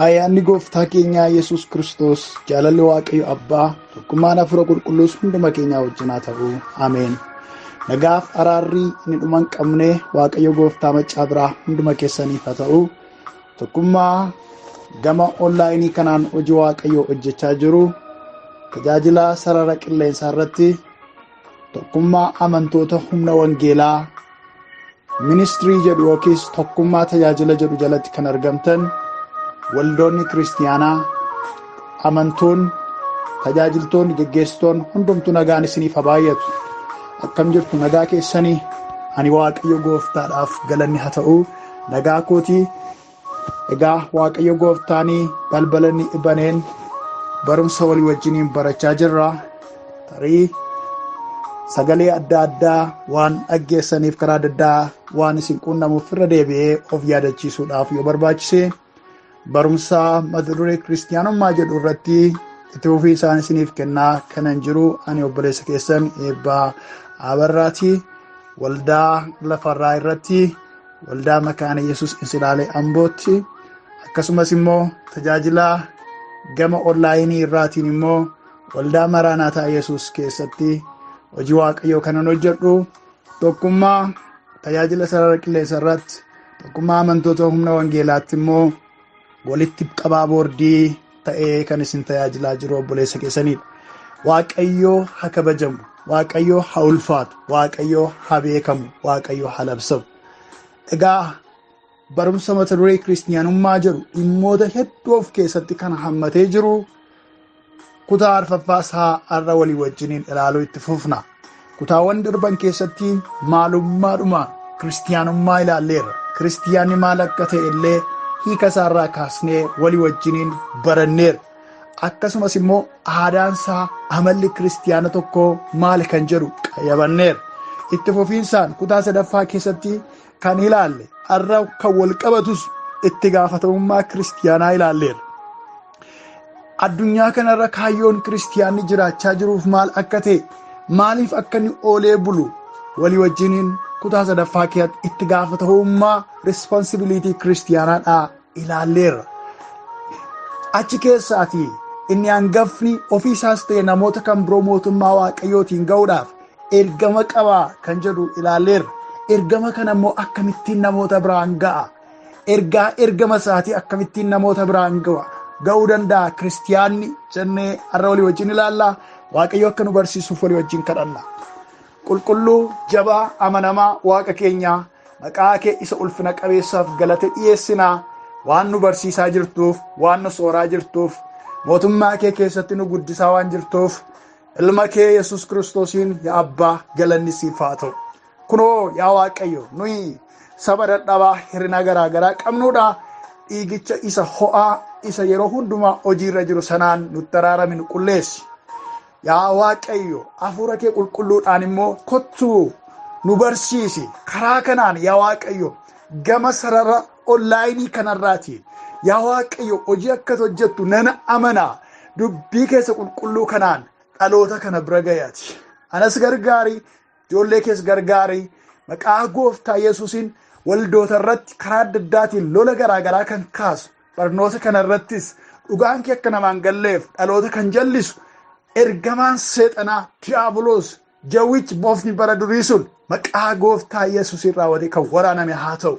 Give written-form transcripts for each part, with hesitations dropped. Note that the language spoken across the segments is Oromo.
Ayyaanni gooftaa keenyaa Yesuus Kiristoos, jaalalli Waaqayyo Abbaa, tokkummaan Hafuura Qulqulluus hunduma keenyaa wajjin haa ta'u. Ameen. Nagaaf araarri inni dhuma hin qabne Waaqayyo gooftaa maccaa biraa hunduma keessaniif haa ta'u. Tokkummaa gama onlaayinii kanaan hojii Waaqayyoo hojjechaa jiru tajaajila sarara qilleensaa irratti tokkummaa amantoota humna wangeelaa ministirii jedhu yookiis tokkummaa tajaajila jedhu jalatti kan argamtan waldoonni kiristiyaanaa, amantoonni, tajaajiltoonni, geggeessitoonni hundumtuu nagaan isiniif haa baay'atu. Akkam jirtu nagaa keessanii? Ani Waaqayyo gooftaadhaaf galanni haa ta'u. Nagaa kootii. Egaa Waaqayyo gooftaanii balbala inni baneen barumsa walii wajjiniin barachaa jirra. Tarii sagalee adda addaa waan dhaggeessaniif karaa adda addaa waan isin quunnamuuf irra deebi'ee of yaadachiisuudhaaf yoo barbaachise barumsa mata duree kiristiyaanummaa jedhu irratti itti fufii isaan isiniif kennaa kanan jiru ani obboleessa keessan Eebbaa Abarraati. Waldaa lafarraa irratti waldaa Makaana Yesuus Insilaalee Ambootti akkasumas immoo tajaajila gama onlaayinii irraatiin immoo waldaa Maraanaataa Yesuus keessatti hojii Waaqayyoo kanan hojjedhu tokkummaa tajaajila sarara qilleensa irratti tokkummaa amantoota humna wangeelaatti immoo walitti qabaa boordii ta'ee kan isin tajaajilaa jiru obboleessa keessanidha. Waaqayyoo haa kabajamu, Waaqayyoo haa ulfaatu, Waaqayyoo haa beekamu, Waaqayyoo haa labsamu. Egaa barumsa mata duree kiristiyaanummaa jedhu dhimmoota hedduu of keessatti kan hammatee jiru kutaa arfaffaa isaa har'a walii wajjiniin ilaaluu itti fufna. Kutaawwan darban keessatti maalummaadhuma kiristiyaanummaa ilaalleerra. Kiristiyaanni maal akka ta'e illee hiika isaarraa kaasnee walii wajjiniin baranneerra. Akkasumas immoo aadaan isaa amalli kiristiyaana tokkoo maali kan jedhu qayyabanneerra. Itti fufiinsaan kutaa sadaffaa keessatti kan ilaalle har'a kan wal qabatus itti gaafatamummaa kiristiyaanaa ilaalleerra. Addunyaa kanarra kaayyoon kiristiyaanni jiraachaa jiruuf maal akka ta'e, maaliif akka inni oolee bulu walii wajjiniin kutaa sadaffaa keessatti itti gaafatamummaa responsibiliitii kiristiyaanaadhaa ilaalleerra. Achi keessaati inni hangafni ofii isaas ta'e namoota kan biroo mootummaa Waaqayyootiin ga'uudhaaf ergama qaba kan jedhu ilaalleerra. Ergama kana immoo akkamittiin namoota biraan ga'a? Ergaa ergama isaatii akkamittiin namoota biraan ga'a? Ga'uu danda'a kiristiyaanni jennee har'a walii wajjin ilaalla. Waaqayyo akka nu barsiisuuf walii wajjin kadhanna. Qulqulluu, jabaa, amanamaa Waaqa keenyaa, maqaa kee isa ulfina qabeessaaf galata dhiyeessinaa. Waan nu barsiisaa jirtuuf, waan nu sooraa jirtuuf, mootummaa kee keessatti nu guddisaa waan jirtuuf, ilma kee Yesuus Kiristoosiin yaa Abbaa galanni siif haa ta'u. Kunoo yaa Waaqayyo, nuyi saba dadhabaa hir'ina garaa garaa qabnuudha. Dhiigicha isa ho'aa isa yeroo hundumaa hojiirra jiru sanaan nutti araarami, nu qulleessi. Yaa Waaqayyo, hafuura kee qulqulluudhaan immoo kottuu nu barsiisi. Karaa kanaan yaa Waaqayyo, gama sarara onlaayinii kanarraati. Yaa Waaqayyo, hojii akka hojjettu nan amana. Dubbii keessa qulqulluu kanaan dhaloota kana bira gayaati. Anas gargaari, ijoollee kees gargaari. Maqaa gooftaa Yesuusiin waldoota irratti karaa adda addaatiin lola garaa garaa kan kaasu, barnoota kana irrattis dhugaan kee akka namaan galleef dhaloota kan jallisu ergamaan seexanaa diiyaabiloos jawwichi bofni bara durii sun maqaa gooftaa Yesuusiin raawwatee kan waraaname haa ta'u.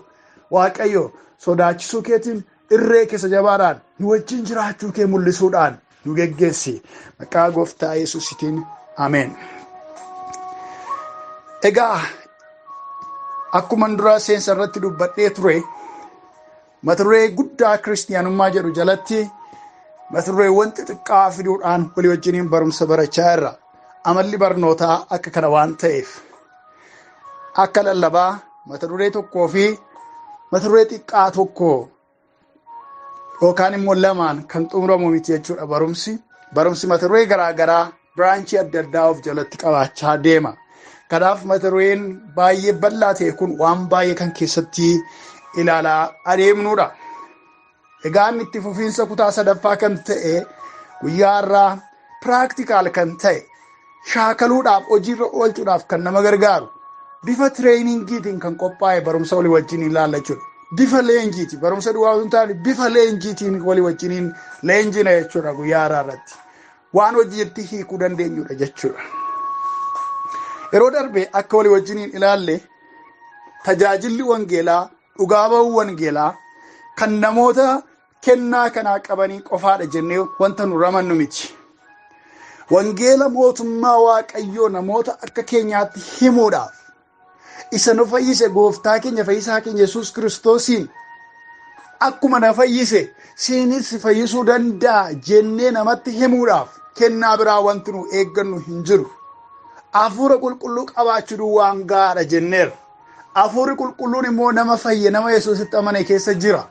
Waaqayyo sodaachisuu keetiin irree keessa jabaadhaan nu wajjin jiraachuu kee mul'isuudhaan nu geggeessi. Maqaa gooftaa Yesuusitiin ameen. Egaa akkuma dura seensa irratti dubbadhee ture, mata duree guddaa kiristiyaanummaa jedhu jalatti mata dureewwan xixiqqaa fiduudhaan walii wajjiniin barumsa barachaa jirra. Amalli barnootaa akka kana waan ta'eef akka lallabaa mata duree tokkoo fi Mata duree xiqqaa tokko yookaan immoo lamaan kan xumuramu miti jechuudha barumsi. Barumsi mata duree garaa garaa branchii adda addaa of jalatti qabaachaa deema. Kanaaf mata dureen baay'ee bal'aa ta'e kun waan baay'ee kan keessatti ilaalaa adeemnudha. Egaan itti fufiinsa kutaa sadaffaa kan ta'e guyyaa har'aa practical kan ta'e shaakaluudhaaf hojiirra oolchuudhaaf kan nama gargaaru bifa trainingiitiin kan qophaa'e barumsa walii wajjin ilaalla jechuudha. Bifa leenjiiti. Barumsa duwwaa osoo hin taane bifa leenjiitiin walii wajjiniin leenjina jechuudha guyyaa har'aa irratti. Waan hojiitti hiikuu dandeenyudha jechuudha. Yeroo darbe akka walii wajjiniin ilaalle tajaajilli wangeelaa, dhugaa ba'uu wangeelaa kan namoota kennaa kanaa qabanii qofaadha jennee wanta nu ramannu miti. Wangeela mootummaa Waaqayyoo namoota akka keenyaatti himuudhaaf isa nu fayyise gooftaa keenya fayyisaa keenya Yesuus Kiristoosiin akkuma na fayyise siinis fayyisuu danda'a jennee namatti himuudhaaf kennaa biraa wanti nu eeggannu hin jiru. Hafuura qulqulluu qabaachuu duwwaan gahaadha jenneerra. Hafuurri qulqulluun immoo nama fayye nama Yesuusitti amane keessa jira.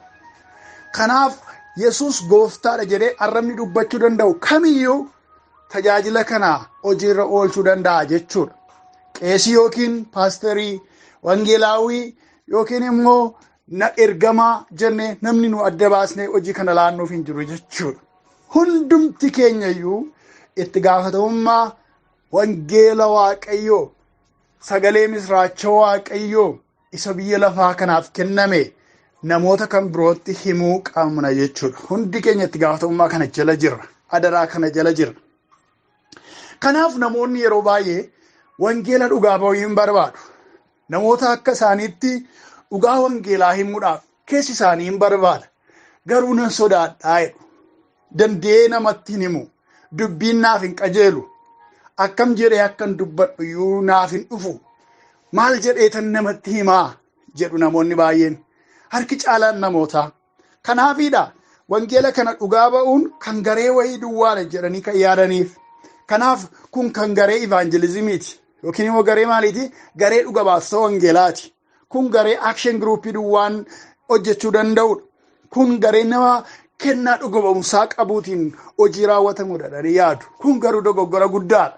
Kanaaf Yesuus gooftaadha jedhee arrabni dubbachuu danda'u kamiyyuu tajaajila kana hojiirra oolchuu danda'a jechuudha. Qeesii yookiin paasterii, wangeelaawii yookiin immoo na ergamaa jennee namni nu adda baasnee hojii kana laannuuf hin jiru jechuudha. Hundumti keenya iyyuu itti gaafatamummaa wangeela Waaqayyoo, sagalee misraachoo Waaqayyoo isa biyya lafaa kanaaf kenname namoota kan birootti himuu qabna jechuudha. Hundi keenya itti gaafatamummaa kana jala jirra. Adaraa kana jala jirra. Kanaaf namoonni yeroo baay'ee wangeela dhugaa ba'uu hin barbaadu. Namoota akka isaaniitti dhugaa wangeelaa himuudhaaf keessi isaanii hin barbaada. Garuu nan sodaadhaa jedhu. Danda'ee namatti hin himu. Dubbiin naaf hin qajeelu. Akkam jedhee akkan dubbadhu iyyuu naaf hin dhufu. Maal jedheetan namatti himaa jedhu namoonni baay'een. Harki caalaan namootaa. Kanaafiidha wangeela kana dhugaa ba'uun kan garee wayii duwwaadha jedhanii kan yaadaniif. Kanaaf kun kan garee ivaanjelizimiiti yookiin immoo garee maaliiti? Garee dhuga baastota wangeelaati. Kun garee action groupii duwwaan hojjechuu danda'udha. Kun garee nama kennaa dhuga ba'umsaa qabuutiin hojii raawwatamudha jedhanii yaadu. Kun garuu dogoggora guddaadha.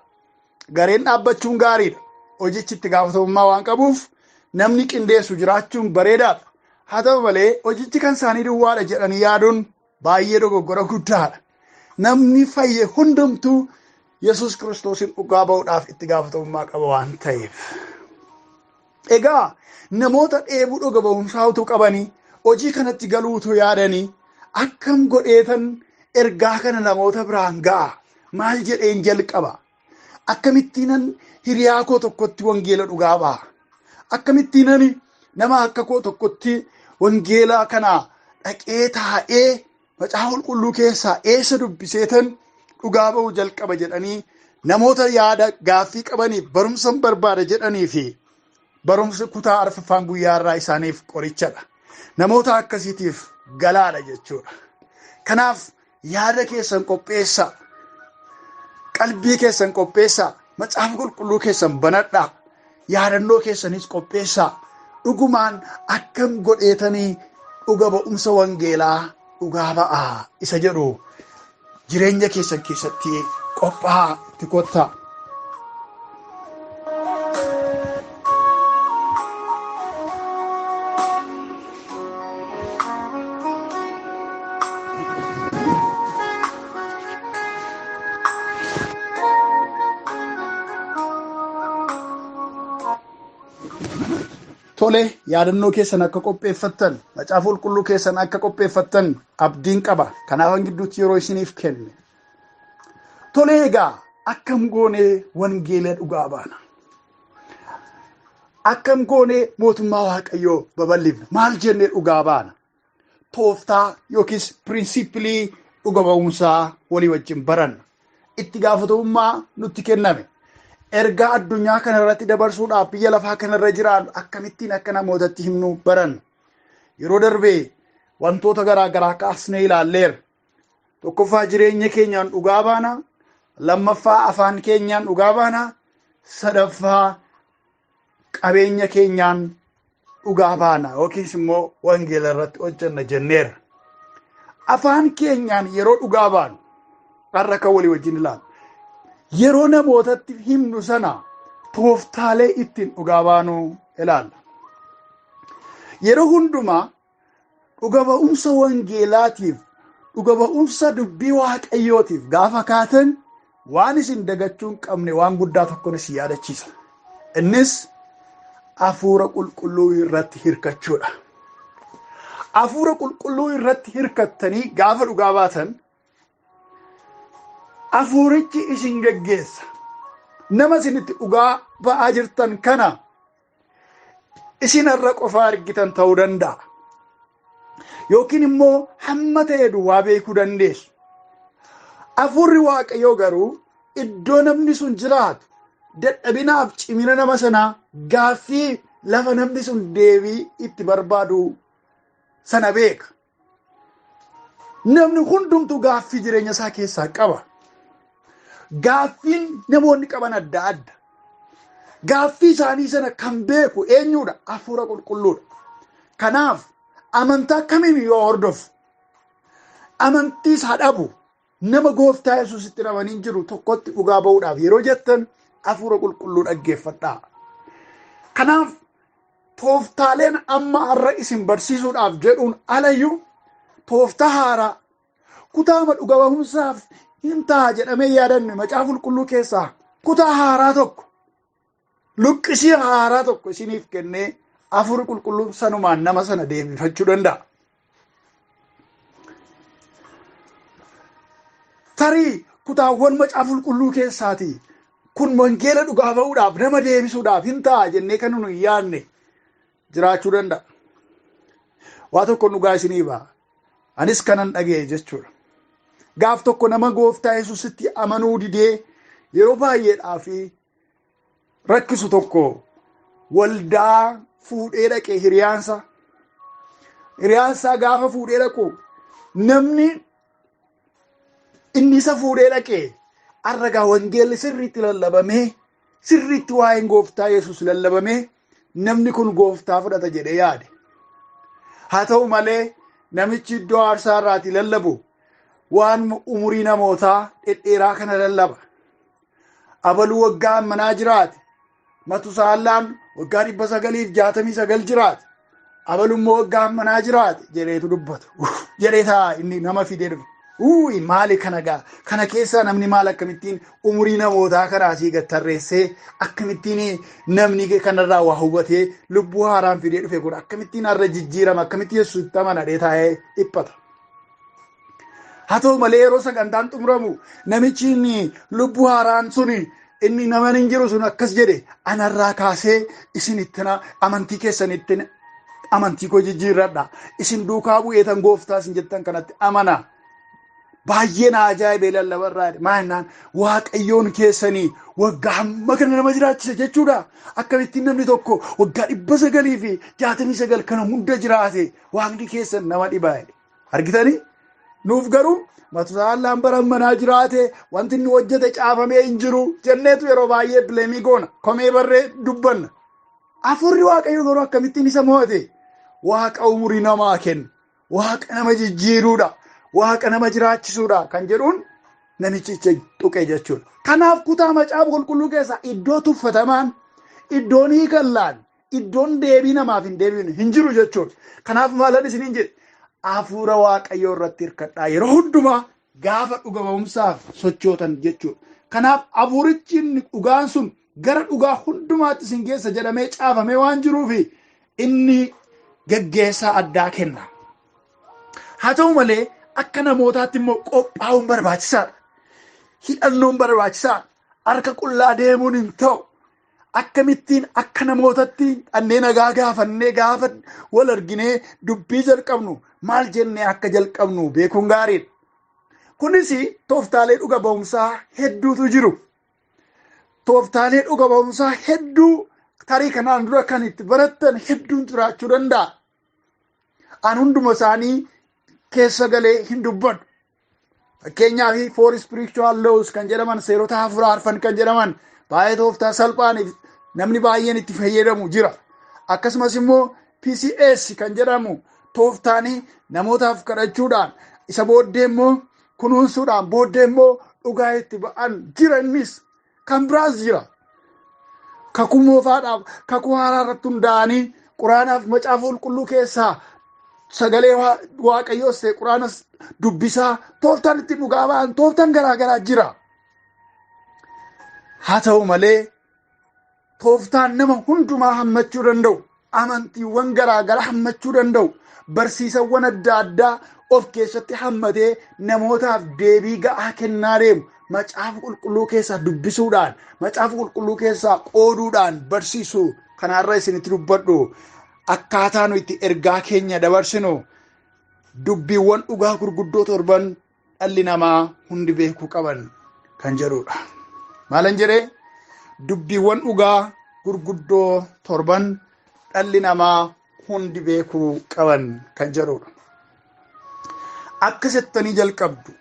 Gareen dhaabbachuun gaariidha. Hojichi itti gaafatamummaa waan qabuuf namni qindeessu jiraachuun bareedaadha. Haa ta'u malee hojichi kan isaanii duwwaadha jedhanii yaaduun baay'ee dogoggora guddaadha. Namni fayye hundumtuu Yesuus Kiristoosiin dhugaa ba'uudhaaf itti gaafatamummaa qaba waan ta'eef. Egaa namoota dheebuu dhuga ba'umsaa utuu qabanii hojii kanatti galuu utuu yaadanii akkam godheetan ergaa kana namoota biraan ga'a maal jedheen jalqaba akkamittiinan hiriyaa koo tokkotti wangeela dhugaa ba'a akkamittiinan nama akka koo tokkotti wangeela kana dhaqee taa'ee macaafa qulqulluu keessaa eessa dubbiseetan dhugaa ba'uu jalqaba jedhanii namoota yaada gaaffii qabaniif barumsa barbaada jedhanii fi barumsi kutaa arfaffaan guyyaa irraa isaaniif qorichadha. Namoota akkasiitiif galaadha jechuudha. Kanaaf yaada keessan qopheessaa. Qalbii keessan qopheessaa. Macaafa qulqulluu keessan banadhaa. Yaadannoo keessanis qopheessaa. Dhugumaan akkam godheetanii dhuga ba'umsa wangeelaa dhugaa ba'aa isa jedhu jireenya keessan keessatti qophaa'aa itti kottaa. Tole, yaadannoo keessan akka qopheeffattan, macaafa qulqulluu keessan akka qopheeffattan abdiin qaba. Kanaafan gidduutti yeroo isiniif kenne. Tole egaa akkam goonee wangeela dhugaa baana? Akkam goonee mootummaa Waaqayyoo babal'ifna? Maal jennee dhugaa baana? Tooftaa yookiis pirinsipilii dhuga ba'umsaa walii wajjin baranna. Itti gaafatamummaa nutti kenname. Ergaa addunyaa kana irratti dabarsuudhaaf biyya lafaa kanarra jiraannu akkamittiin akka namootatti himnu baranna. Yeroo darbee wantoota garaa garaa kaasnee ilaalleerra. Tokkoffaa jireenya keenyaan dhugaa baana. Lammaffaa afaan keenyaan dhugaa baana. Sadaffaa qabeenya keenyaan dhugaa baana yookiis immoo wangeela irratti hojjenna jenneerra. Afaan keenyaan yeroo dhugaa baanu har'a kan walii wajjin ilaalu. Yeroo namootatti himnu sana tooftaalee ittiin dhugaa baanu ilaalla. Yeroo hundumaa dhuga ba'umsa wangeelaatiif, dhuga ba'umsa dubbii Waaqayyootiif gaafa kaatan waan isin dagachuu hin qabne waan guddaa tokkoon isin yaadachiisa. Innis hafuura qulqulluu irratti hirkachuudha. Hafuura qulqulluu irratti hirkattanii gaafa dhugaa baatan hafuurichi isin geggeessa. Nama isin itti dhugaa ba'aa jirtan kana isin har'a qofaa argitan ta'uu danda'a. Yookiin immoo hamma ta'e duwwaa beekuu dandeessu. Hafuurri Waaqayyoo garuu iddoo namni sun jiraatu dadhabinaaf cimina nama sanaa gaaffii lafa namni sun deebii itti barbaadu sana beeka. Namni hundumtuu gaaffii jireenya isaa keessaa qaba. Gaaffiin namoonni qaban adda adda. Gaaffii isaanii sana kan beeku eenyudha? Hafuura qulqulluudha. Kanaaf amantaa kamiin yoo hordofu, amantiis haa dhabu, nama gooftaa Yesuusitti namanii jiru tokkotti dhugaa ba'uudhaaf yeroo jettan hafuura qulqulluu dhaggeeffadhaa. Kanaaf tooftaaleen amma har'a isin barsiisuudhaaf jedhuun alayyuu tooftaa haaraa kutaama dhuga ba'umsaaf hin ta'a jedhamee yaadanne macaafa qulqulluu keessaa kutaa haaraa tokko, luqqisii haaraa tokko isiniif kennee hafuurri qulqulluun sanumaan nama sana deebifachuu danda'a. Tarii kutaawwan macaafa qulqulluu keessaatii kun wangeela dhugaa ba'uudhaaf nama deebisuudhaaf hin ta'a jennee kan nu hin yaadne jiraachuu danda'a. Waa tokko dhugaa isinii ba'a. Anis kanan dhaga'e jechuudha. Gaaf tokko nama gooftaa Yesuusitti amanuu didee yeroo baay'eedhaaf rakkisu tokko waldaa fuudhee dhaqe hiriyaansa. Hiriyaansaa gaafa fuudhee dhaqu namni inni isa fuudhee dhaqe har'a wangeelli sirriitti lallabamee, sirriitti waa'een gooftaa Yesuus lallabamee namni kun gooftaa fudhata jedhee yaade. Haa ta'u malee namichi iddoo aarsaa irraatii lallabu waan umurii namootaa dhedheeraa kana lallaba. Abaluu waggaa ammanaa jiraate, Matusaallaan waggaa 969 jiraate, abalummoo waggaa ammanaa jiraate jedheetu dubbata. Jedhee taa'a inni nama fidee dhufe. Uuyi maali kana gaa? Kana keessaa namni maal akkamittiin umurii namootaa kana asii gad tarreessee akkamittiin namni kanarraa waa hubatee lubbuu haaraan fidee dhufe kun akkamittiin har'a jijjiirama, akkamittiin Yesuusitti amana jedhee taa'ee dhiphata. Haa ta'u malee yeroo sagantaan xumuramu namichi inni lubbuu haaraan suni inni nama hin jiru sun akkas jedhe, anarraa kaasee isin itti amantii keessanitti amantii koo jijjiirradha. Isin duukaa bu'eetan gooftaa isin jettan kanatti amana. Baay'ee na ajaa'ibee lallabarraa jedhe. Maal jennaan Waaqayyoon keessanii waggaa hamma kana nama jiraachise jechuudha. Akkamittiin namni tokko waggaa 969 kana hunda jiraate waaqni keessan nama dhibaa jedhe. Argitanii? Nuuf garuu Matusaallaan bara manaa jiraate wanti inni hojjete caafamee hin jiru jenneetu yeroo baay'ee bileemii goona. Komee barree dubbanna. Hafuurri Waaqayyoo garuu akkamittiin isa mo'ate? Waaqa umurii namaa kennu, Waaqa nama jijjiiruudha, Waaqa nama jiraachisuudha kan jedhuun namichicha tuqe jechuudha. Kanaaf kutaa macaafa qulqulluu keessaa iddoo tuffatamaan, iddoon hiikallaan, iddoon deebii namaaf hin deebine hin jiru jechuudha. Kanaaf maalan isiniin jedhe, hafuura Waaqayyoo irratti hirkadhaa yeroo hundumaa gaafa dhuga ba'umsaaf sochootan jechuudha. Kanaaf hafuurichi inni dhugaan sun gara dhugaa hundumaatti isin geessa jedhamee caafamee waan jiruufi inni geggeessaa addaa kenna. Haa ta'u malee akka namootaatti immoo qophaa'uun barbaachisaadha. Hidhannoon barbaachisaadha. Harka qullaa deemuun hin ta'u. Akkamittiin akka namootatti dhannee nagaa gaafannee gaafa wal arginee dubbii jalqabnu maal jennee akka jalqabnu beekuun gaariidha. Kunis tooftaalee dhuga ba'umsaa hedduutu jiru. Tooftaalee dhuga ba'umsaa hedduu tarii kanaan dura kan itti barattan hedduun jiraachuu danda'a. An hunduma isaanii keessa galee hin dubbadhu. Fakkeenyaaf four spiritual laws kan jedhaman, seerota hafuuraa arfan kan jedhaman baay'ee tooftaa salphaaniif namni baay'een itti fayyadamu jira. Akkasumas immoo PCS kan jedhamu tooftaanii namootaaf kadhachuudhaan isa booddee immoo kunuunsuudhaan booddee immoo dhugaa itti ba'an jira. Innis kan biraas jira. Kakuu moofaadhaaf kakuu haaraa irratti hundaa'anii quraanaaf macaafa qulqulluu keessaa sagalee waaqayyoos ta'e quraanas dubbisaa tooftaan ittiin dhugaa ba'an tooftaan garaa garaa jira. Haa ta'u malee tooftaan nama hundumaa hammachuu danda'u, amantiiwwan garaa garaa hammachuu danda'u, barsiisawwan adda addaa of keessatti hammatee namootaaf deebii ga'aa kennaa deemu macaafa qulqulluu keessaa dubbisuudhaan, macaafa qulqulluu keessaa qooduudhaan barsiisu kanaarra isinitti dubbadhu. Akkaataa nu itti ergaa keenya dabarsinu dubbiiwwan dhugaa gurguddoo torban dhalli namaa hundi beekuu qaban kan jedhudha. Maalan jedhee? Dubbiiwwan dhugaa gurguddoo torban dhalli namaa hundi beekuu qaban kan jedhudha. Akka jettanii jalqabdu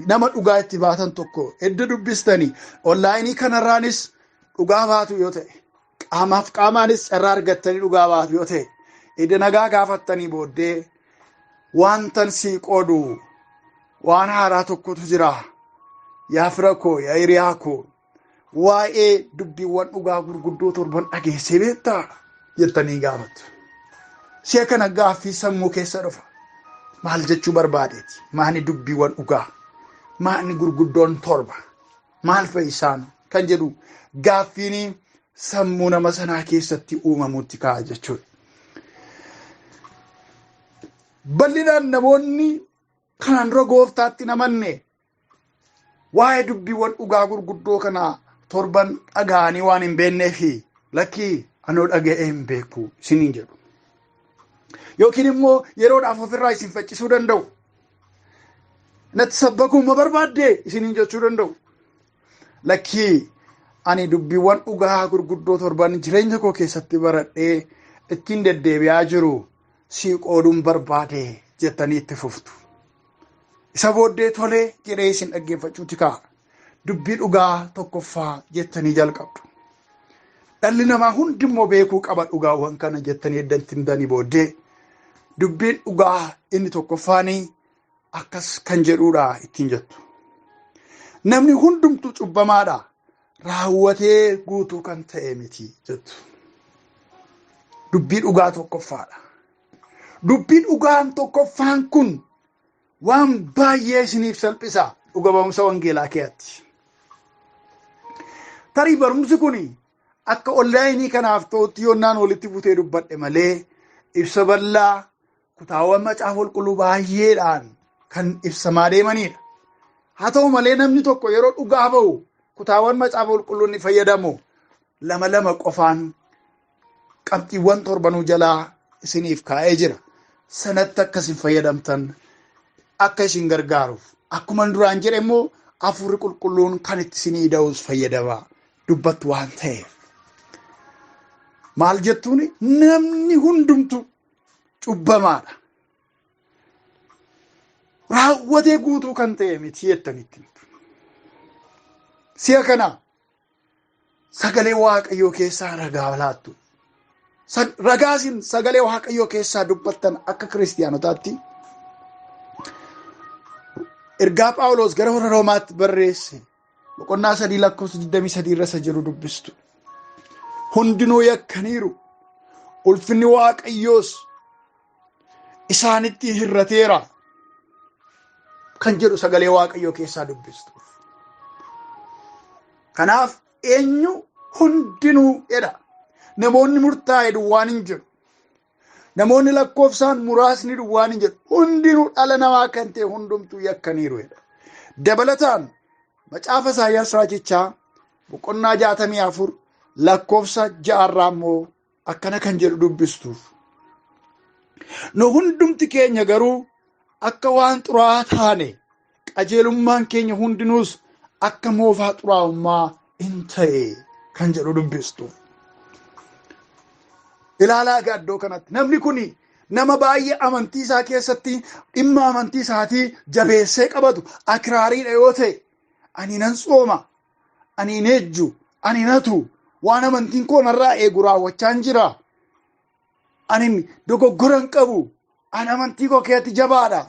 nama dhugaa itti baatan tokko edda dubbistanii onlaayinii kanarraanis dhugaa baatu yoo ta'e, qaamaaf qaamaanis carraa argattanii dhugaa baatu yoo ta'e, edda nagaa gaafattanii booddee wantan sii qoodu waan haaraa tokkotu jira. Yaa fira koo, yaa hiriyaa koo, waa'ee dubbiiwwan dhugaa gurguddoo torban dhageessee beektaa jettanii gaafattu. Si'a kana gaaffii sammuu keessa dhufa. Maal jechuu barbaadeeti? Maani dubbiiwwan dhugaa? Maani gurguddoon torba? Maal fa'i isaan? Kan jedhu gaaffiin sammuu nama sanaa keessatti uumamutti ka'a jechuudha. Bal'inaan namoonni kanaan dura gooftaatti namanne waa'ee dubbiiwwan dhugaa gurguddoo kana torban dhaga'anii waan hin beekneefi lakkii anoo dhaga'ee hin beeku isiniin jedhu. Yookiin immoo yeroodhaaf ofirraa isin faccisuu danda'u. Natti sabbakuu ma barbaaddee isiniin jechuu danda'u. Lakkii ani dubbiiwwan dhugaa gurguddoo torban jireenya koo keessatti baradhee ittiin deddeebi'aa jiru sii qooduun barbaade jettanii itti fuftu. Isa booddee tolee jedhee isin dhaggeeffachuutti ka'a. Dubbii dhugaa tokkoffaa jettanii jalqabdu. Dhalli namaa hundimmoo beekuu qaba dhugaawwan kana jettanii edda itti himtanii booddee dubbiin dhugaa inni tokkoffaanii akkas kan jedhuudha ittiin jettu. Namni hundumtuu cubbamaadha. Raawwatee guutuu kan ta'e miti jettu. Dubbii dhugaa tokkoffaadha. Dubbii dhugaan tokkoffaan kun waan baay'ee isiniif salphisa dhuga ba'umsa wangeelaa keessatti. Tarii barumsi kun akka onlaayinii kanaaf ta'utti yoonnaan walitti butee dubbadhe malee ibsa bal'aa kutaawwan macaafa qulqulluu baay'eedhaan kan ibsamaa deemanidha. Haa ta'u malee namni tokko yeroo dhugaa ba'u kutaawwan macaafa qulqulluu inni fayyadamu lama lama qofaan qabxiiwwan torbanuu jalaa isiniif kaa'ee jira. Sanatti akka isin fayyadamtan akka isin gargaaruuf akkuma duraan jedhe immoo hafuurri qulqulluun kan itti isinii da'us fayyadama dubbattu waan ta'eef. Maal jettuuni? Namni hundumtu cubbamaadha. Raawwatee guutuu kan ta'e miti jettanitti. Si'a kana sagalee waaqayyoo keessaa ragaa laattu. Ragaa isin sagalee waaqayyoo keessaa dubbattan akka kiristiyaanotaatti ergaa Phaawulos gara warra Roomaatti barreesse boqonnaa 3 lakkoofsa 23 irra isa jiru dubbistu. Hundinuu yakkaniiru. Ulfinni waaqayyoos isaanitti hirrateera kan jedhu sagalee waaqayyoo keessaa dubbistu. Kanaaf eenyu hundinuu jedha. Namoonni murtaa'e duwwaan hin jiru. Namoonni lakkoofsaan muraasni duwwaan hin jiru. Hundinuu dhala namaa kan ta'e hundumtuu yakkaniiru jedha. Dabalataan macaafa Isaayyaas raajichaa boqonnaa 64 lakkoofsa 6 irraa immoo akkana kan jedhu dubbistuuf. Nu hundumti keenya garuu akka waan xuraa'aa taane qajeelummaan keenya hundinuus akka moofaa xuraa'ummaa in ta'e kan jedhu dubbistuuf. Ilaalaa egaa iddoo kanatti namni kun nama baay'ee amantii isaa keessatti dhimma amantii isaatii jabeessee qabatu akiraariidha yoo ta'e ani nan tsooma, ani hin ejju, ani hin hatu, waan amantiin koo narraa eegu raawwachaan jira. Ani dogoggora hin qabu. Ani amantii koo keessatti jabaadha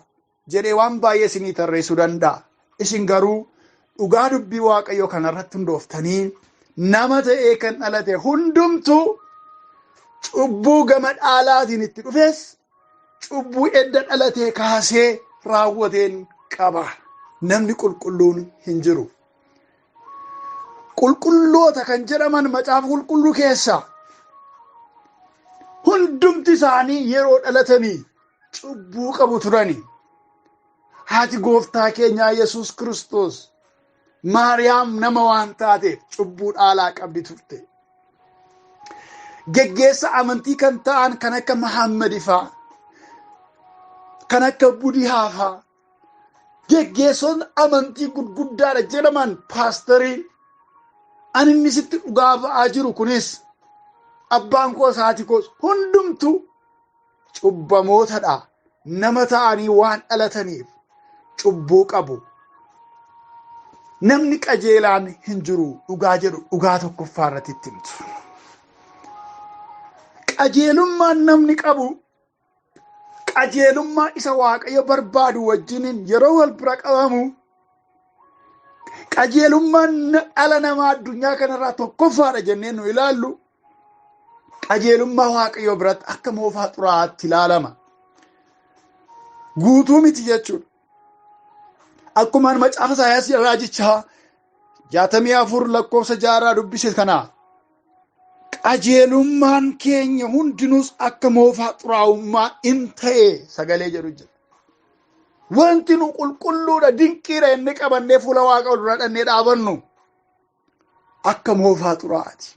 jedhee waan baay'ee isinii tarreessuu danda'a. Isin garuu dhugaa dubbii Waaqayyoo kanarratti hundooftanii nama ta'ee kan dhalate hundumtuu cubbuu gama dhaalaatiin itti dhufes cubbuu edda dhalatee kaasee raawwateen qaba. Namni qulqulluun hin jiru. Qulqulloota kan jedhaman macaafa qulqulluu keessaa hundumti isaanii yeroo dhalatanii cubbuu qabu turani. Haati gooftaa keenyaa Yesuus Kiristoos Maariyaam nama waan taateef cubbuu dhaalaa qabdi turte. Geggeessa amantii kan ta'an kan akka Mahammad faa, kan akka Budihaa faa, geggeessonni amantii gurguddaadha jedhaman paastariin ani inni sitti dhugaa ba'aa jiru kunis abbaan koos haati koos hundumtuu cubbamootadha. Nama ta'anii waan dhalataniif cubbuu qabu. Namni qajeelaan hin jiru dhugaa jedhu dhugaa tokkoffaa irratti itti himtu. Qajeelummaan namni qabu qajeelummaa isa Waaqayyo barbaadu wajjiniin yeroo wal bira qabamu qajeelummaan dhala namaa addunyaa kanarraa tokkoffaadha jennee nu ilaallu qajeelummaa Waaqayyoo biratti akka moofaa xuraa'aatti ilaalama. Guutuu miti jechuudha. Akkuma macaafa Isaayyaas raajichaa 64 lakkoofsa 6 dubbise kana qajeelummaan keenya hundinuus akka moofaa xuraa'ummaa in ta'e sagalee jedhu jira. Wanti nu qulqulluudha dinqiidha inni qabannee fuula Waaqa dura dhannee dhaabannu akka moofaa xuraa'aati.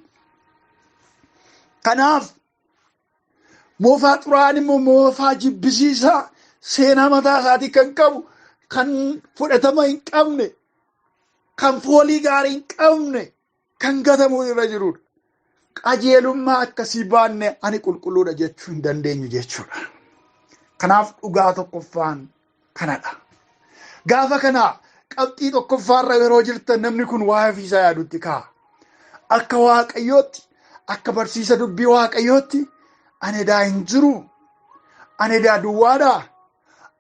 Kanaaf moofaa xuraa'aan immoo moofaa jibbisiisaa seenaa mataa isaatii kan qabu kan fudhatama hin qabne kan foolii gaarii hin qabne kan gatamuu irra jirudha. Qajeelummaa akkasii baanne ani qulqulluudha jechuu hin dandeenyu jechuudha. Kanaaf dhugaa tokkoffaan kanadha. Gaafa kana qabxii tokkoffaarra yeroo jirtan namni kun waa'ee ofiisaa yaadutti ka'a. Akka Waaqayyootti, akka barsiisa dubbii Waaqayyootti ani edaa hin jiru. Ani edaa duwwaadha.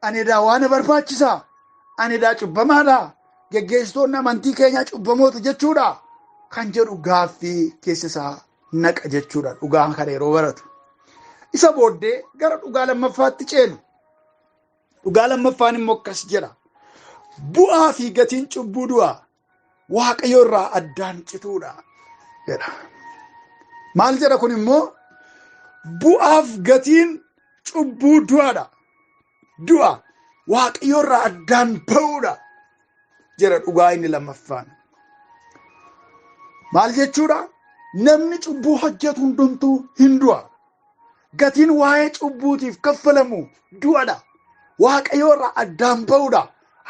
Ani edaa waan na barbaachisa. Ani edaa cubbamaadha. Geggeessitoonni amantii keenyaa cubbamoota jechuudha. Kan jedhu gaaffii keessa isaa naqa jechuudha dhugaa kana yeroo baratu. Isa booddee gara dhugaa lammaffaatti ceenu. Dhugaa lammaffaan immoo akkas jedha. Bu'aa fi gatiin cubbuu du'a Waaqayyo irraa addaan cituudha jedha. Maal jedha kun immoo bu'aaf gatiin cubbuu du'aadha. Du'a Waaqayyo irraa addaan ba'uudha jedha dhugaa inni lammaffaan. Maal jechuudha? Namni cubbuu hojjetu hundumtuu hin du'a. Gatiin waa'ee cubbuutiif kaffalamu du'adha. Waaqayyo irraa addaan ba'uudha.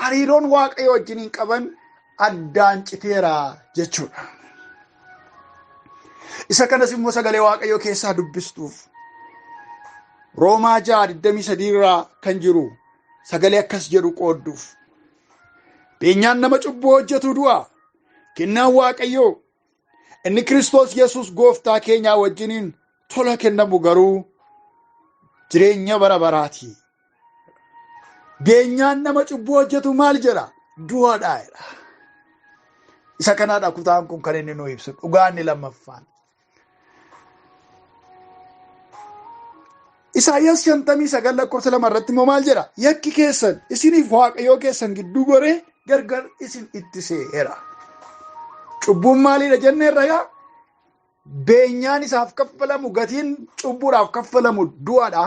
Hariiroon Waaqayyo wajjiniin qaban addaan citeera jechuudha. Isa kanas immoo sagalee Waaqayyoo keessaa dubbistuuf. Roomaa 6:23 irraa kan jiru sagalee akkas jedhu qoodduuf. Beenyaan nama cubbuu hojjetu du'a. Kennaan Waaqayyoo Inni Kiristoos Yesuus gooftaa keenyaa wajjiniin tola kennamu garuu jireenya bara baraati. Beenyaan nama cubbuu hojjetu maal jedha? Du'aadha jedha. Isa kanaadha kutaan kun kan inni nu ibsu dhugaa inni lammaffaan. Isaayyaas 59 lakkoofsa 2 irratti immoo maal jedha? Yakki keessan isiniif Waaqayyoo keessan gidduu goree gargar isin ittiseera. Cubbuun maaliidha jenneerra yaa? Beenyaan isaaf kaffalamu gatiin cubbuudhaaf kaffalamu du'adha.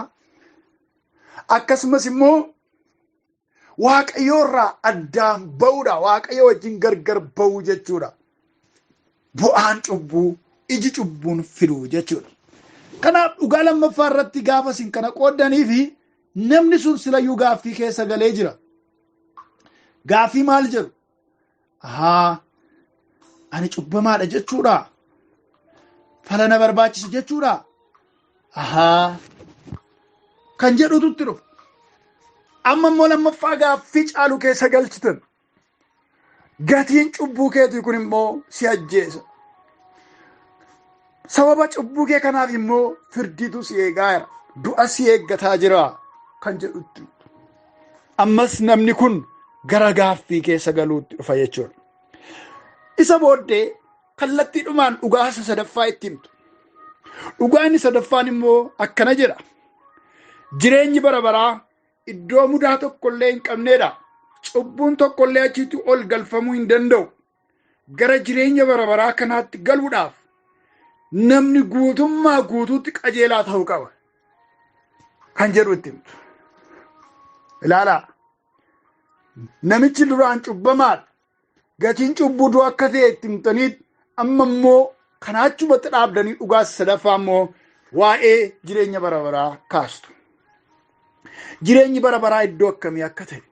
Akkasumas immoo Waaqayyoo irraa addaan ba'uudha. Waaqayyo wajjin gargar ba'uu jechuudha. Bu'aan cubbuu iji cubbuun fidu jechuudha. Kanaaf dhugaa lammaffaa irratti gaafa isin kana qooddanii fi namni sun silayyuu gaaffii keessa galee jira. Gaaffii maal jedhu? Ahaa, ani cubbamaadha jechuudha. Fala na barbaachisa jechuudha. Ahaa, kan jedhutu itti dhufa. Amma immoo lammaffaa gaaffii caalu keessa galchitan. Gatiin cubbuu keetii kun immoo si ajjeesa. Sababa cubbuu kee kanaaf immoo firdiitu si eegaa jira. Du'a si eeggataa jira kan jedhutti. Ammas namni kun gara gaaffii keessa galuutti dhufa jechuudha. Isa booddee kallattiidhumaan dhugaa isa sadaffaa itti himtu. Dhugaan inni sadaffaan immoo akkana jedha. Jireenyi bara baraa iddoo mudaa tokkollee hin qabneedha. Cubbuun tokkollee achitti ol galfamuu hin danda'u. Gara jireenya bara baraa kanaatti galuudhaaf namni guutummaa guutuutti qajeelaa ta'uu qaba. Kan jedhu itti himtu. Ilaalaa. Namichi duraan cubbamaadha. Gatiin cubbuu du'a akka ta'e itti himtanii amma immoo kanaachumatti dhaabdanii dhugaa sadaffaa immoo waa'ee jireenya bara baraa kaastu. Jireenyi bara baraa iddoo akkamii akka ta'e,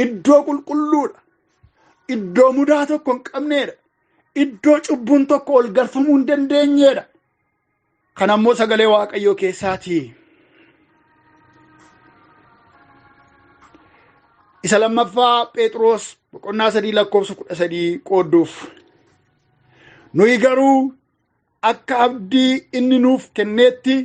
iddoo qulqulluudha, iddoo mudaa tokko hin qabneedha, iddoo cubbuun tokko ol galfamuu hin dandeenyeedha. Kana immoo sagalee Waaqayyoo keessaatii. Isa lammaffaa Phexros boqonnaa 3 lakkoofsa 13 qoodduuf. Nuyi garuu akka abdii inni nuuf kenneetti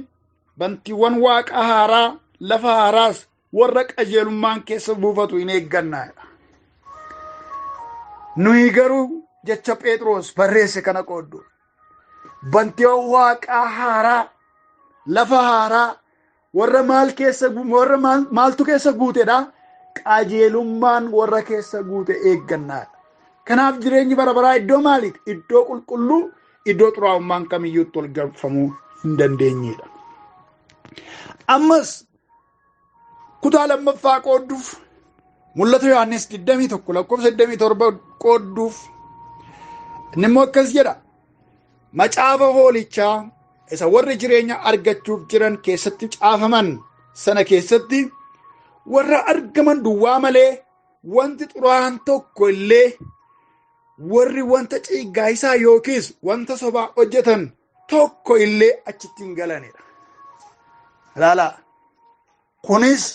bantiiwwan waaqa haaraa lafa haaraas warra qajeelummaan keessa buufatu hin eegganna. Nuyi garuu jecha Phexros barreesse kana qooddu. Bantiiwwan waaqaa haaraa lafa haaraa warra maal keessa warra maaltu keessa guutedha? Qajeelummaan warra keessa guute eeggannaadha. Kanaaf jireenyi bara baraa iddoo maaliiti? Iddoo qulqulluu, iddoo xuraa'ummaan kamiyyuu itti ol galfamuu hin dandeenyedha. Ammas kutaa lammaffaa qoodduuf Mul'ata Yohaannis 21 lakkoofsa 27 qoodduuf inni immoo akkas jedha. Macaafa hoolichaa isa warri jireenya argachuuf jiran keessatti caafaman sana keessatti warra argaman duwwaa malee wanti xuraa'aan tokko illee warri wanta ciiggaayisaa yookiis wanta sobaa hojjetan tokko illee achitti hin galanidha. Ilaalaa. Kunis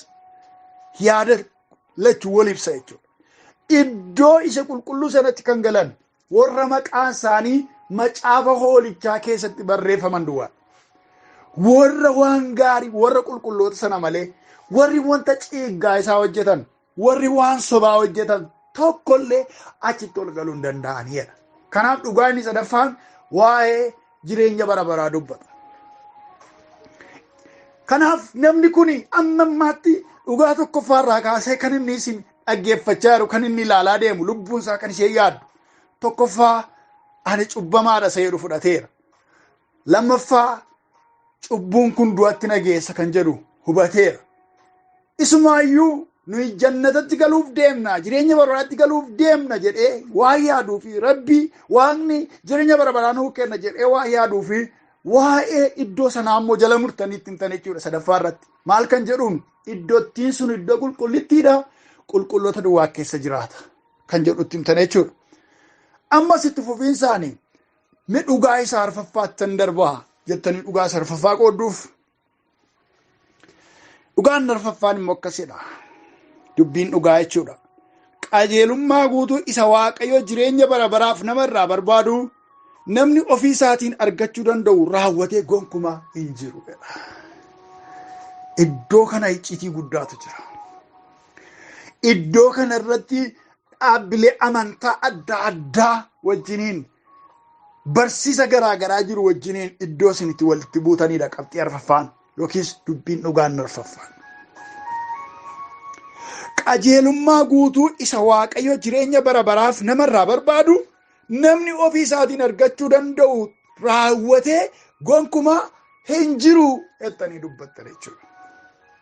yaada lachuu wal ibsa jechuudha. Iddoo isa qulqulluu sanatti kan galan warra maqaan isaanii macaafa hoolichaa keessatti barreeffaman duwwaa. Warra waan gaarii warra qulqulloota sana malee warri wanta ciiggaa isaa hojjetan warri waan sobaa hojjetan tokkollee achitti ol galuu hin danda'anidha. Kanaaf dhugaa inni sadaffaan waa'ee jireenya bara baraa dubbata. Kanaaf namni kun amma ammaatti dhugaa tokkoffaarraa kaasee kan inni isin dhaggeeffachaa jiru, kan inni ilaalaa deemu, lubbuun isaa kan ishee yaaddu. Tokkoffaa ani cubbamaadha isa jedhu fudhateera. Lammaffaa cubbuun kun du'atti na geessa kan jedhu hubateera. Isumaayyuu nuyi jannatatti galuuf deemna, jireenya bara baraatti galuuf deemna jedhee waa yaaduu fi Rabbi Waaqni jireenya bara baraa nuu kenna jedhee waa yaaduu fi waa'ee iddoo sanaa immoo jala murtanii itti himtan jechuudha sadaffaa irratti. Maal kan jedhuun iddottiin sun iddoo qulqullittiidha, qulqulloota duwwaa keessa jiraata kan jedhu itti himtan jechuudha. Ammas itti fufiinsaanii mi dhugaa isa arfaffaattan darbaa jettanii dhugaa isa arfaffaa qoodduuf. Dhugaan arfaffaan immoo akkasidha. Dubbiin dhugaa jechuudha. Qajeelummaa guutuu isa Waaqayyo jireenya bara baraaf nama irraa barbaadu namni ofii isaatiin argachuu danda'u raawwatee gonkumaa hin jiru. Iddoo kana icciitii guddaatu jira. Iddoo kana irratti dhaabbilee amantaa adda addaa wajjiniin barsiisa garaa garaa jiru wajjiniin iddoo isin itti walitti buutanidha qabxii arfaffaan yookiis dubbiin dhugaan arfaffaan. Qajeelummaa guutuu isa Waaqayyo jireenya bara baraaf namarraa barbaadu namni ofii isaatiin argachuu danda'u raawwatee gonkumaa hin jiru jettanii dubbattan jechuudha.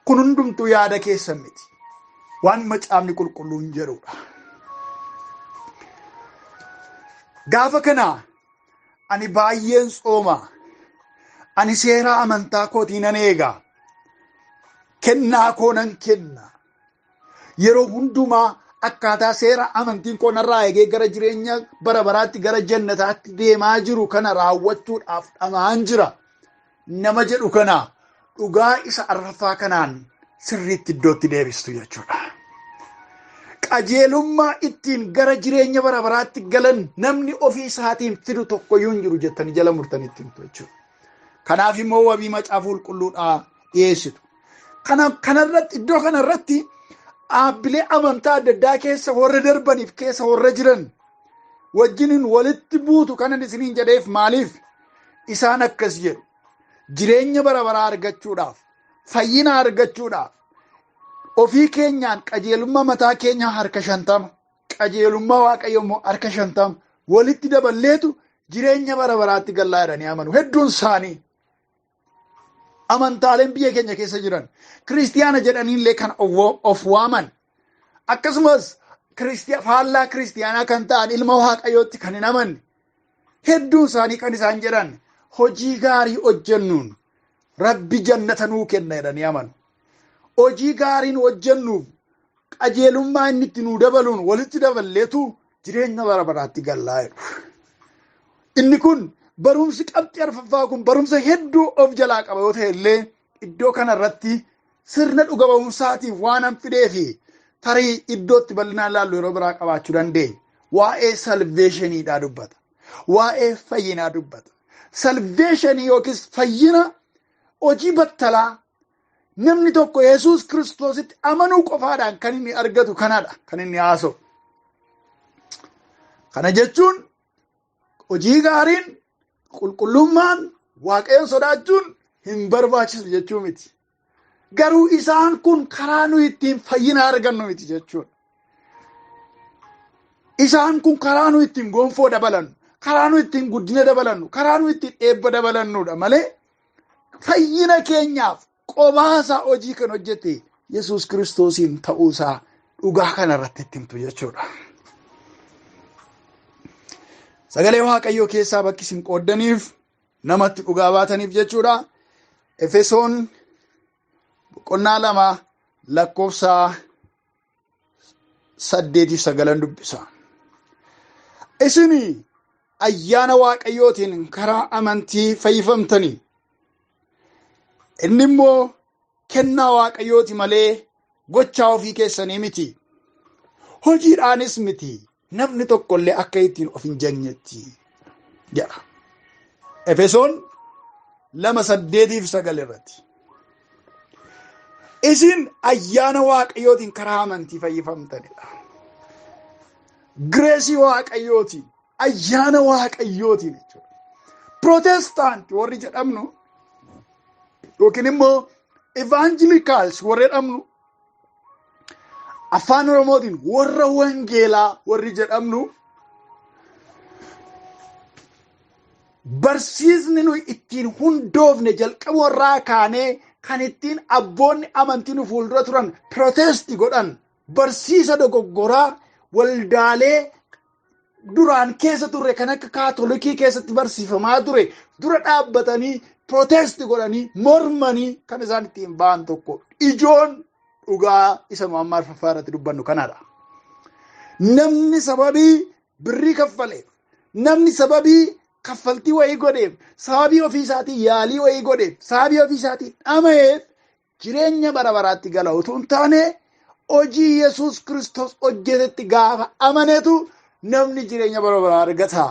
Kun hundumtuu yaada keessan miti. Waan macaafni qulqulluun jedhudha. Gaafa kana ani baay'een tsooma. Ani seera amantaa kootii nan eega. Kennaa koo nan kenna. Yeroo hundumaa akkaataa seera amantiin koo narraa eegee gara jireenya bara baraatti gara jannataatti deemaa jiru kana raawwachuudhaaf dhamaan jira. Nama jedhu kana dhugaa isa arfaffaa kanaan sirriitti iddootti deebistu jechuudha. Qajeelummaa ittiin gara jireenya bara baraatti galan namni ofii isaatiin fidu tokkoyyuu hin jiru jettanii jala murtanii ittiin himtu jechuudha. Kanaaf immoo wabii macaafa qulqulluudhaa dhiyeessitu. Kanarratti iddoo kanarratti dhaabbilee amantaa adda addaa keessa warra darbaniif keessa warra jiran wajjiniin walitti buutu kanan isiniin jedheef maaliif isaan akkas jedhu. Jireenya bara baraa argachuudhaaf, fayyina argachuudhaaf, ofii keenyaan qajeelummaa mataa keenyaa harka 50, qajeelummaa Waaqayyo immoo harka 50 walitti daballeetu jireenya bara baraatti gallaa jedhanii amanu. Hedduun isaanii amantaaleen biyya keenya keessa jiran kiristiyaana jedhaniillee kan of waaman, akkasumas faallaa kiristiyaanaa kan ta'an ilma Waaqayyootti kan hin amanne hedduun isaanii kan isaan jedhan hojii gaarii hojjennuun Rabbi jannata nuu kenna jedhanii amanu. Hojii gaariin hojjennuuf qajeelummaa inni itti nuu dabaluun walitti daballeetu jireenya bara baraatti gallaa jedhu. Inni kun barumsi qabxii arfaffaa kun barumsa hedduu of jalaa qaba yoo ta'e illee iddoo kanarratti sirna dhuga ba'umsaatiif waan an fidee fi tarii iddootti bal'inaan ilaallu yeroo biraa qabaachuu dandeenya. Waa'ee salveeshiniidhaa dubbata. Waa'ee fayyinaa dubbata. Salveeshinii yookiis fayyina hojii battalaa namni tokko Yesuus Kiristoositti amanuu qofaadhaan kan inni argatu kanadha kan inni haasa'u. Kana jechuun hojii gaariin, qulqullummaan, Waaqayyoon sodaachuun hin barbaachisu jechuu miti. Garuu isaan kun karaa nuyi ittiin fayyina argannu miti jechuudha. Isaan kun karaa nuyi ittiin gonfoo dabalannu, karaa nuyi ittiin guddina dabalannu, karaa nuyi ittiin eebba dabalannudha malee fayyina keenyaaf qobaasaa hojii kan hojjete Yesuus Kiristoosiin ta'uusaa dhugaa kanarratti itti himtu jechuudha. Sagalee Waaqayyoo keessaa bakki isin qooddaniif namatti dhugaa baataniif jechuudha. Efesoon boqonnaa 2 lakkoofsa 8-9 dubbisa. Isin ayyaana Waaqayyootiin karaa amantii fayyifamtanii. Inni immoo kennaa Waaqayyooti malee gochaa ofii keessanii miti. Hojiidhaanis miti. Namni tokkollee akka ittiin of hin jajnetti jedha. Efesoon 2:8-9 irratti. Isin ayyaana Waaqayyootiin karaa amantii fayyifamtanidha. Gireesii Waaqayyootiin, ayyaana Waaqayyootiin jechuudha. Protestaanti warri jedhamnu yookiin immoo evangelicals warri jedhamnu afaan Oromootiin warra wangeelaa warri jedhamnu barsiisni nuyi ittiin hundoofne jalqaba warraa kaanee kan ittiin abboonni amantii nu fuuldura turan protesti godhan barsiisa dogoggoraa waldaalee duraan keessa turre kan akka kaatolikii keessatti barsiifamaa ture dura dhaabbatanii protesti godhanii mormanii kan isaan ittiin ba'an tokko ijoon dhugaa isa nu amma arfaffaa irratti dubbannu kanadha. Namni sababii birrii kaffaleef, namni sababii kaffaltii wayii godheef, sababii ofii isaatii yaalii wayii godheef, sababii ofii isaatii dhama'eef jireenya bara baraatti gala utuu hin taane hojii Yesuus Kiristoos hojjetetti gaafa amanetu namni jireenya bara baraa argata.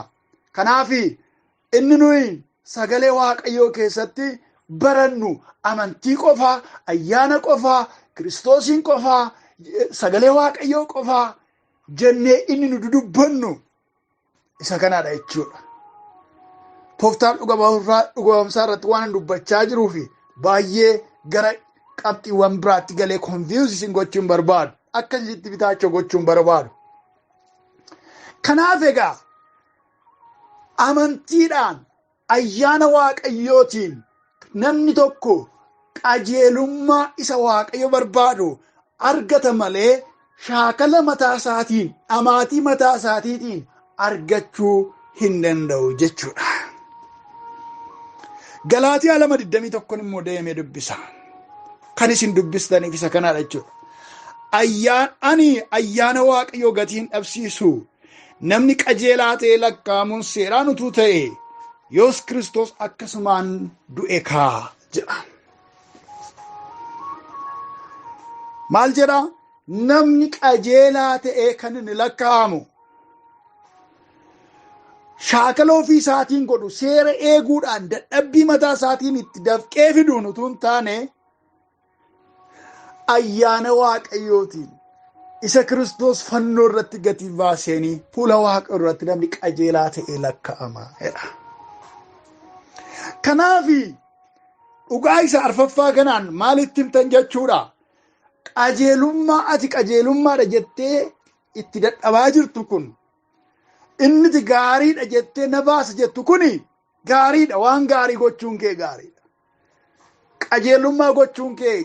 Kanaaf inni nuyi sagalee Waaqayyoo keessatti barannu amantii qofaa, ayyaana qofaa, Kiristoosiin qofaa, sagalee Waaqayyoo qofaa jennee inni nu dudubbannu isa kanaadha jechuudha. Tooftaan dhuga ba'umsaa irratti waan dubbachaa jiruu fi baay'ee gara qabxiiwwan biraatti galee confuse isin gochuun barbaadu. Akka isitti bitaachoo gochuun barbaadu. Kanaaf egaa amantiidhaan ayyaana Waaqayyootiin namni tokko qajeelummaa isa Waaqayyo barbaadu argata malee shaakala mataa isaatiin, dhamaatii mataa isaatiitiin argachuu hin danda'u jechuudha. Galaatiyaa 2:21 immoo deemee dubbisa. Kan isin dubbistaniif isa kanaadha jechuudha. Ani ayyaana Waaqayyoo gatii hin dhabsiisu. Namni qajeelaa ta'ee lakkaa'amuun seeraan utuu ta'e yoos Kiristoos akkasumaan du'e kaa jedha. Maal jedha? Namni qajeelaa ta'ee kan inni lakkaa'amu shaakala ofii isaatiin godhu seera eeguudhaan dadhabbii mataa isaatiin itti dafqee fiduun utuu hin taane Ayyaana Waaqayyootiin isa Kiristoos fannoo irratti gatii baaseenii fuula Waaqayyoo duratti namni qajeelaa ta'ee lakka'ama jedha. Kanaaf dhugaa isa arfaffaa kanaan maalitti himtan jechuudha? Qajeelummaa ati qajeelummaadha jettee itti dadhabaa jirtu kun, inniti gaariidha jettee na baasa jettu kuni gaariidha, waan gaarii gochuun kee gaariidha. Qajeelummaa gochuun kee,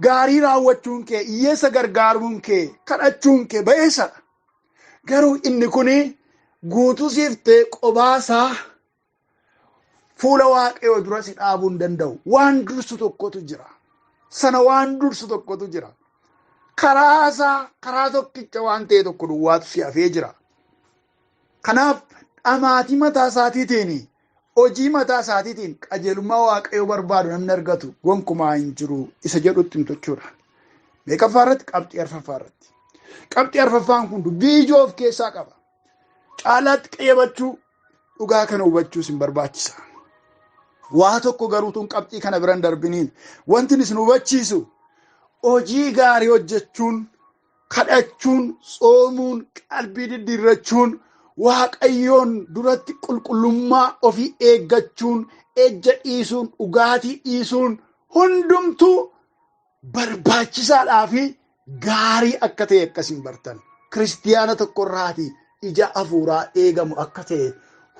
gaarii raawwachuun kee, hiyyeessa gargaaruun kee, kadhachuun kee ba'eessadha. Garuu inni kuni guutuu siif ta'e qobaasaa fuula Waaqayyoo dura si dhaabuu hin danda'u. Waan dursu tokkotu jira. Sana waan dursu tokkotu jira. Karaa isaa karaa tokkicha waan ta'e tokko duwwaatu si hafee jira. Kanaaf dhamaatii mataa isaatiitiin, hojii mataa isaatiitiin qajeelummaa Waaqayyoo barbaadu namni argatu gonkumaa hin jiru isa jedhutti himtu jechuudha. Meeqaffaa irratti? Qabxii arfaffaa irratti. Qabxii arfaffaan kun dubbii ijoo of keessaa qaba. Caalaatti qayyabachuu, dhugaa kana hubachuus hin barbaachisa. Waa tokko garuu tun qabxii kana bira hin darbiniin wanti isin hubachiisu, hojii gaarii hojjechuun, kadhachuun, tsoomuun, qalbii diddiirrachuun, Waaqayyoon duratti qulqullummaa ofii eeggachuun, ejja dhiisuun, dhugaatii dhiisuun hundumtuu barbaachisaadhaa fi gaarii akka ta'e akkasiin bartan. Kiristiyaana tokkorraatii ija hafuuraa eegamu akka ta'e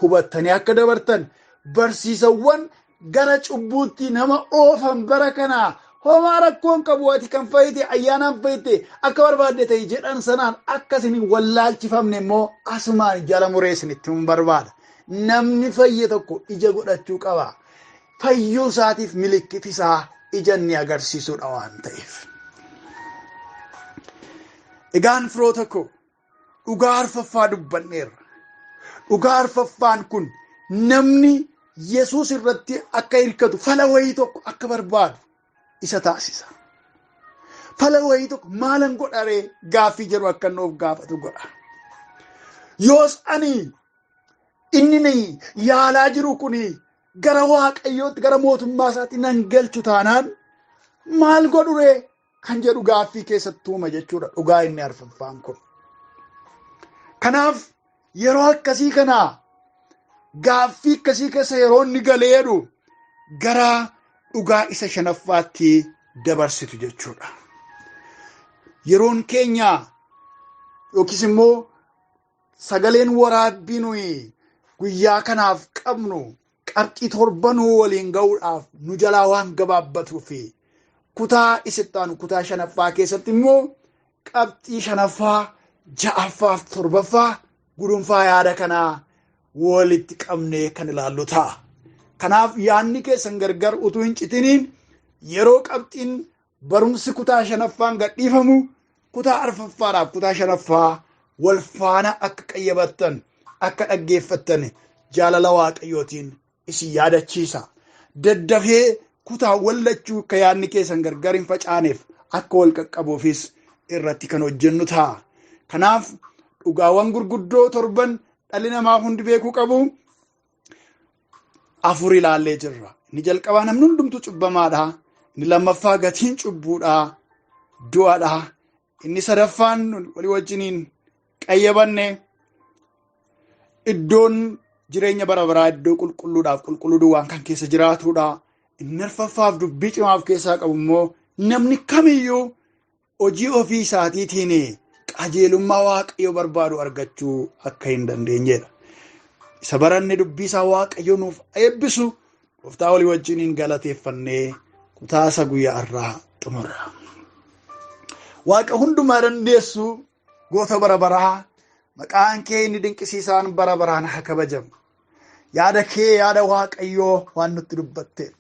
hubattanii akka dabartan, barsiisawwan gara cubbuutti nama oofan bara kanaa, homaa rakkoon qabu, ati kan fayyite ayyaanaan fayyite, akka barbaadde ta'e jedhan sanaan akka isin hin wallaalchifamne immoo asumaan jala muree isinitti hin barbaada. Namni fayye tokko ija godhachuu qaba. Fayyuu isaatiif milikkiti isaa ija inni agarsiisudha waan ta'eef. Egaan firoota koo, dhugaa arfaffaa dubbanneerra. Dhugaa arfaffaan kun namni Yesuus irratti akka hirkatu, fala wayii tokko akka barbaadu isa taasisa. Fala wayii tokko maalan godharee gaaffii jedhu akka inni of gaafatu godha. Yoos ani inni yaalaa jiru kun gara Waaqayyootti, gara mootummaa isaatti nan galchu taanaan maal godhuree kan jedhu gaaffii keessatti uuma jechuudha dhugaa inni arfaffaan kun. Kanaaf yeroo akkasii kana, gaaffii akkasii keessa yeroo inni galee jedhu, gara dhugaa isa shanaffaatti dabarsitu jechuudha. Yeroon keenya yookiis immoo sagaleen waraabbii nuyi guyyaa kanaaf qabnu qabxii torbanuu waliin ga'uudhaaf nu jalaa waan gabaabbatuu fi kutaa isitti aanu, kutaa shanaffaa keessatti immoo qabxii shanaffaa, ja'affaa fi torbaffaa gudunfaa yaada kanaa walitti qabnee kan ilaallu ta'a. Kanaaf yaadni keessan gargar utuu hin citiniin yeroo qabxiin barumsi kutaa shanaffaan gadhiifamu kutaa arfaffaadhaaf kutaa shanaffaa wal faana akka qayyabattan, akka dhaggeeffattan jaalala Waaqayyootiin isin yaadachiisa. Daddafee kutaa wallachuu akka yaadni keessan gargar hin facaaneef akka wal qaqqabuufis irratti kan hojjennu ta'a. Kanaaf dhugaawwan gurguddoo torban dhalli namaa hundi beekuu qabu afur ilaallee jirra. Inni jalqabaa, namni hundumtuu cubbamaadha. Inni lammaffaa, gatiin cubbuudha, du'aadha. Inni sadaffaan walii wajjiniin qayyabanne, iddoon jireenya bara baraa iddoo qulqulluudhaaf qulqulluu duwwaan kan keessa jiraatudha. Inni arfaffaaf dubbii cimaa of keessaa qabu immoo, namni kamiyyuu hojii ofii isaatiitiin qajeelummaa Waaqayyo barbaadu argachuu akka hin dandeenyedha. Isa baranne dubbii isaa Waaqayyo nuuf eebbisu. Gooftaa walii wajjiniin galateeffannee kutaa isa guyyaa irraa xumurra. Waaqa hundumaa dandeessu, goota bara baraa, maqaan kee inni dinqisiisaan bara baraan haa kabajamu. Yaada kee, yaada Waaqayyoo waan nutti dubbatteef,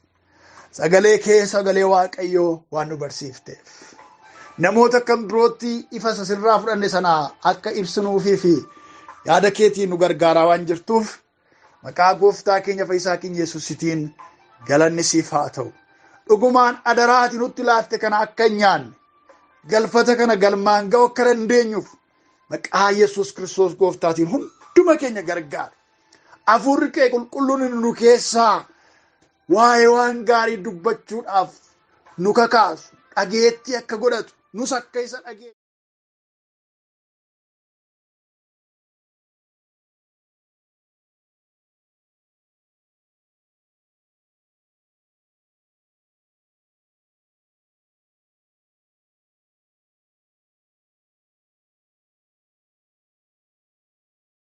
sagalee kee, sagalee Waaqayyoo waan nu barsiifteef, namoota kan birootti ifa sirraa fudhanne sana akka ibsinuufii fi yaada keetiin nu gargaaraa waan jirtuuf, maqaa gooftaa keenya fayyisaa keenya Yesuusitiin galanni siif haa ta'u. Dhugumaan adaraati nutti laatte kana akka hin nyaanne, galfata kana galmaan ga'u akka dandeenyuuf maqaa Yesuus Kiristoos gooftaatiin hunduma keenya gargaara. Hafuurri kee qulqulluun nu keessaa waa'ee waan gaarii dubbachuudhaaf nu kakaasu. Dhageettii akka godhatu nus akka isa dhageenyu.